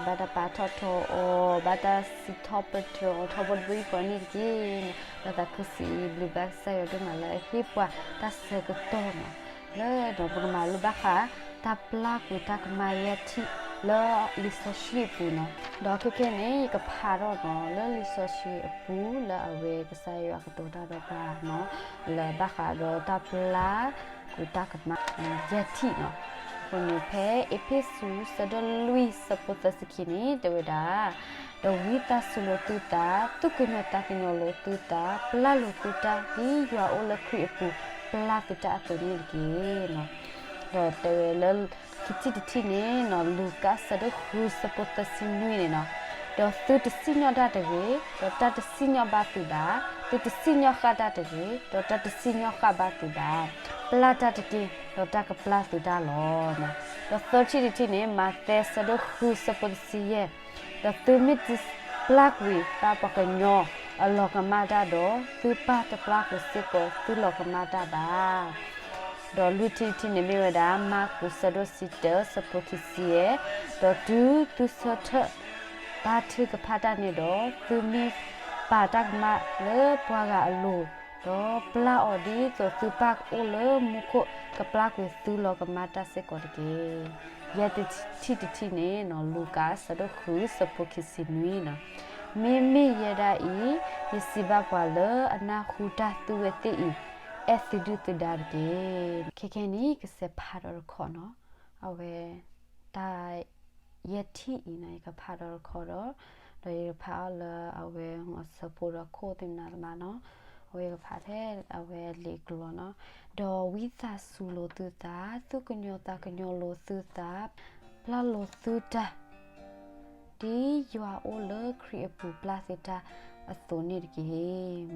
ဘၣ်တၢ်ပာ်ထီၣ်ထီအီၤ, ဘၣ်တၢ်စံးထီၣ်ပတြၢၤအီၤထီဘိတဘိယူၢ်ဃီန့ၣ်တက့ၢ်. လၢသးခုစံးဘျုးဘၣ်ကစၢ်ယွၤဒိၣ်မးလၢအဟ့ၣ်ပှၤတၢ်ဆၢကတီၢ်နီၤ, လၢဒီးပကမၤလိဘၣ်ဃး တၢ်ပျၢ်ကွံာ်တၢ်ကမၣ်ယဲၢ်ထံၣ်လၢလံာ်စီဆှံအပူၤနီၤ. ဒီးခဲခဲန့ၣ် ယကဖးထီၣ်နီၤ လၢလံာ်စီဆှံအပူၤလၢအဝဲကစၢ်ယွၤကတိၤတၢ်ဒီးပှၤနီၤ, လၢဘၣ်ဃးဒီးတၢ်ပျၢ်ကွံာ်တၢ်ကမၣ်ယဲၢ်ထံၣ်နီၤ. အဃိန့ၣ် ဖဲအ့းဖ့းစူး ဆၢဒိၣ်လွံၢ် ဆၢဖိသၢဆံခံန့ၣ် တဲဝဲဒၣ်, ဒီးဝံသးစူၤလိာ်သုသး, သူၣ်ကညီၤသးကညီၤလိာ်သုသး, ပျၢ်လိာ်သုတၢ် ဒ်ယွၤအိၣ်လၢခရံာ်အပူၤ ပျၢ်သုတၢ်အသိးန့ၣ်တက့ၢ်နီၤ. ဒီးတဲဝဲလၢ ခံထံၣ်တထံၣ်န့ၣ်နီၤ, လူၤကၣ် ဆၢဒိၣ်ဃု ဆၢဖိသၢဆံနွံန့ၣ်နီၤ, ဒီးသုတစံၣ်ညီၣ်တၢ်တဂ့ၤ, ဒီးတၢ်တစံၣ်ညီၣ်ဘၣ်သုဘၣ်, သုတစံၣ်ညီၣ်ဃၣ်တၢ်တဂ့ၤ, ဒီးတၢ်တစံၣ်ညီၣ်ဃၣ်ဘၣ်သုဘၣ်, ပျၢ်တၢ်တက့ၢ်, ဒီးတၢ်ကပျၢ်သုတၢ်လီၤ. ဒီးသၢထံၣ်တထံၣ်န့ၣ် မးသဲ ဆၢဒိၣ်ဃု ဆၢဖိတဆံယဲၢ်, ဒီးသုမ့ၢ်တပျၢ်ကွံာ်ဘၣ်ပှၤကညီအလီၤကမၣ်တၢ်ဒီး, သုပၢ်တပျၢ်ကွံာ်စ့ၢ်ကီးသုလီၤကမၣ်တၢ်ဘၣ်. ဒီးလွံၢ်ထံၣ်တထံၣ်န့ၣ်မ့ၢ်ဝဲဒၣ် မၢ်ကူး ဆၢဒိၣ်တဆံတၢ ဆၢဖိခံဆံယဲၢ်, ဒီးတုၤသုဆၢထၢၣ်ဘါထုကဖၣ်တၢ်န့ၣ်ဒီး, သုမ့ၢ်ပာ်တၢ်ကမၣ်လၢပှၤဂၤအလိၤ, ဒီးပျၢ်အီၤဒ်သိးသုပၢ်အိၣ်လၢမူခိၣ်ကပျၢ်ကွံာ်သုလီၤကမၣ်တၢ်စ့ၢ်ကီးတက့ၢ်. ယဲၢ်ထံၣ်တထံၣ်န့ၣ်နီၤ, လူၤကၣ် ဆၢဒိၣ်ဃု ဆၢဖိခံဆံနွံနီၤ, မ့မ့ၢ်ယဲဒၣ်အံၤ, ယစံးဘၣ်ပှၤလၢအနၢ်ဟူတၢ်သုဝဲသ့ၣ်အံၤ, အဲၣ်သုဒုၣ်သုဒါတက့ၢ်. ခဲခဲန့ၣ် ကစဲးဖးဒီးတခီနီၤ, အဝဲ တၢ် ယဲၢ်ထံၣ်အံၤနီၤ ယကဖးဒီးတခီဒီး, ဒီးယကဖးအီၤလၢအဝဲအဆၢဖိဒီးခိၣ်သ့ၣ်မနၤတမးနီၤ, အဝဲယကဖးထဲအဝဲလံာ်ကျိာ်နီၤ, ဒီးဝံသးစူၤလိာ်သုသး, သူၣ်ကညီၤသးကညီၤလိာ်သုသး, ပျၢ်လိာ်သုတၢ် ဒ်ယွၤအိၣ်လၢခရံာ်အပူၤပျၢ်သုတၢ်အသိးန့ၣ်တက့ၢ်.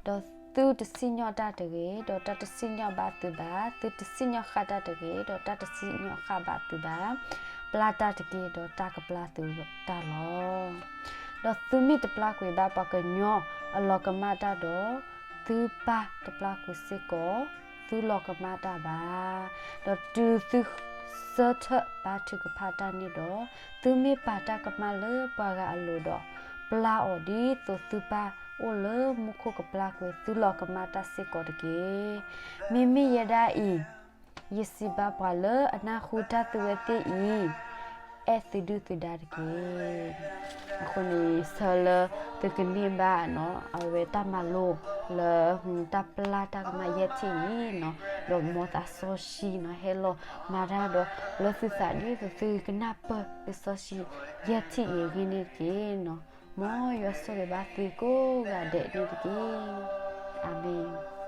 ဒီးသုတစံၣ်ညီၣ်တၢ်တဂ့ၤ, ဒီးတၢ်တစံၣ်ညီၣ်ဘၣ်သုဘၣ်, သုတစံၣ်ညီၣ်ဃၣ်တၢ်တဂ့ၤ, ဒီးတၢ်တစံၣ်ညီၣ်ဃၣ်ဘၣ်သုဘၣ်, ပျၢ်တၢ်တက့ၢ်, ဒီးတၢ်ကပျၢ်သုတၢ်လီၤ. ဒီးသုမ့ၢ်တပျၢ်ကွံာ်ဘၣ်ပှၤကညီအလီၤကမၣ်တၢ်ဒီး, သုပၢ်တပျၢ်ကွံာ်စ့ၢ်ကီး သုလီၤကမၣ်တၢ်ဘၣ်. ဒီးတုၤသုဆၢထၢၣ်ဘါထုကဖၣ်တၢ်န့ၣ်ဒီး, သုမ့ၢ်ပာ်တၢ်ကမၣ်လၢပှၤဂၤအလိၤဒီး, ပျၢ်အီၤဒ်သိးသုပၢ်အိၣ်လၢမူခိၣ်ကပျၢ်ကွံာ်သုလီၤကမၣ်တၢ်စ့ၢ်ကီးတက့ၢ်. မ့မ့ၢ်ယဲဒၣ်အံၤ, ယစံးဘၣ်ပှၤလၢအနၢ်ဟူတၢ်သုဝဲသ့ၣ်အံၤ, အဲၣ်သုဒုၣ်သုဒါတက့ၢ်. အဃိန့ၣ် ဆၢလၢသုကန့ၢ်ဘၣ်နီၤ အဝဲတၢ်မၤလိလၢ တၢ်ပျၢ်တၢ်ကမၣ်ယဲၢ်ထံၣ်အံၤနီၤ, ဒီးမ်သးစီဆှံနီၤ ဟဲလီၤမၤတၢ်ဒီးလၢသုသး ဒ်သိးသုကနၢ်ပၢၢ်လံာ်စီဆှံယဲၢ်ထံၣ်အံၤအဂ့ၢ်န့ၣ်တက့ၢ်နီၤ. မ်ယွၤဆိၣ်ဂ့ၤဘၣ်သုကိးဂၤဒဲးန့ၣ်တက့ၢ်. အၤမ့ၣ်.